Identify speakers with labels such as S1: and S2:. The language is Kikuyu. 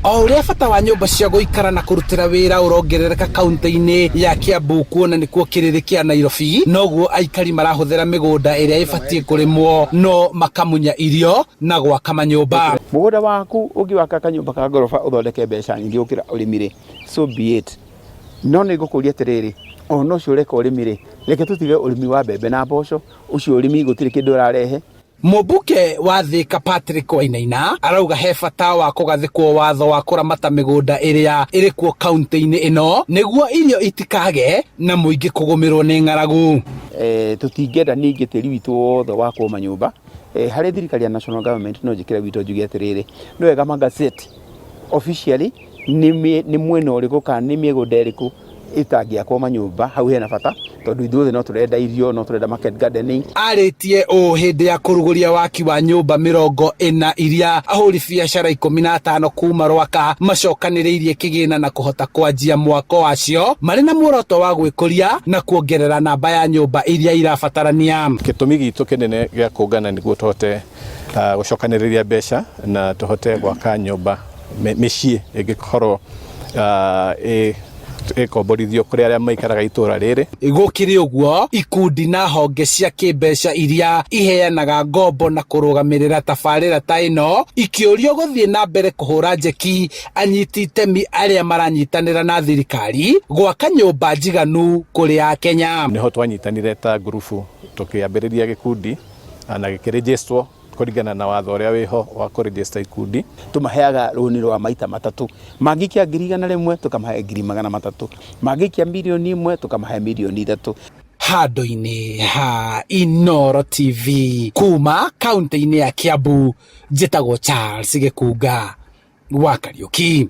S1: O ũrĩa bata wa nyũmba cia gũikara na kũrutĩra wĩra ũrongerereka kaunti-inĩ ya Kiambu kuona nĩkuo kĩrĩrĩ kĩa Nairobi, noguo aikari marahũthĩra mĩgũnda ĩrĩa ĩbatiĩ kũrĩmwo no makamunya irio na gwaka manyũmba.
S2: Mũgũnda waku ũngĩwaka kanyũmba ka ngoroba ũthondeke mbeca nyingĩ gũkĩra ũrĩmi rĩ, so be it. No nĩ ngũkũria atĩrĩrĩ, ona ũcio ũreka ũrĩmi rĩ, reke tũtige ũrĩmi wa mbembe na mboco, ũcio ũrĩmi gũtirĩ kĩndũ ũrarehe.
S1: Mũmbunge wa Thika Patrick Wainaina arauga he bata wa kũgathĩkwo watho wa kũramata mĩgũnda ĩrĩa ĩrĩ kuo kaunti-inĩ ĩno nĩguo irio itikage na mũingĩ kũgũmĩrwo nĩ ng'aragu.
S2: E, tũtingĩenda ningĩ tĩri witũ wothe wakwo manyũmba. E, harĩ thirikari ya national government no njĩkĩre wito njuge atĩrĩrĩ, nĩ wega magazeti officially nĩ mwena ũrĩkũ kana nĩ mĩgũnda ĩrĩkũ ĩtangĩakwo manyũmba. Hau hena bata tondũ ithuothe no tũrenda irio, no tũrenda market gardening.
S1: Arĩtie ũũ hĩndĩ ya kũrugũria waki wa nyũmba 40 iria ahũri biacara 15 kuma Rwaka macokanĩrĩirie kĩgĩna na kũhota kwanjia mwako wacio marĩ na muoroto wa gwĩkũria na kuongerera namba ya nyũmba iria irabatarania.
S3: Gĩtũmi gitũ kĩnene gĩa kũngana nĩguo tũhote gũcokanĩrĩria mbeca na tũhote gwaka nyũmba mĩciĩ ĩngĩkorwo ĩkomborithio kũrĩ arĩa maikaraga itũra rĩrĩ.
S1: Gũkĩrĩ ũguo, ikundi na honge cia kĩmbeca iria iheanaga ngombo na kũrũgamĩrĩra tabarĩra ta ĩno ikĩũrio gũthiĩ na mbere kũhũra njeki anyiti itemi arĩa maranyitanĩra na thirikari gwaka nyũmba njiganu kũrĩ Akenya.
S3: Nĩho twanyitanire ta ngurubu tũkĩambĩrĩria gĩkundi na gĩkĩrĩnjĩstwo kũringana na watho ũrĩa wĩho wa kũrĩnjĩsta ikundi.
S2: Tũmaheaga rũni rwa maita matatũ, mangĩikia 100,000 tũkamahe 300,000, mangĩikia 1 mirioni tũkamahe 3 mirioni.
S1: Handũ-inĩ ha Inooro TV kuma kaunti-inĩ ya Kiambu, njĩtagwo Charles Gĩkunga wa Kariũki.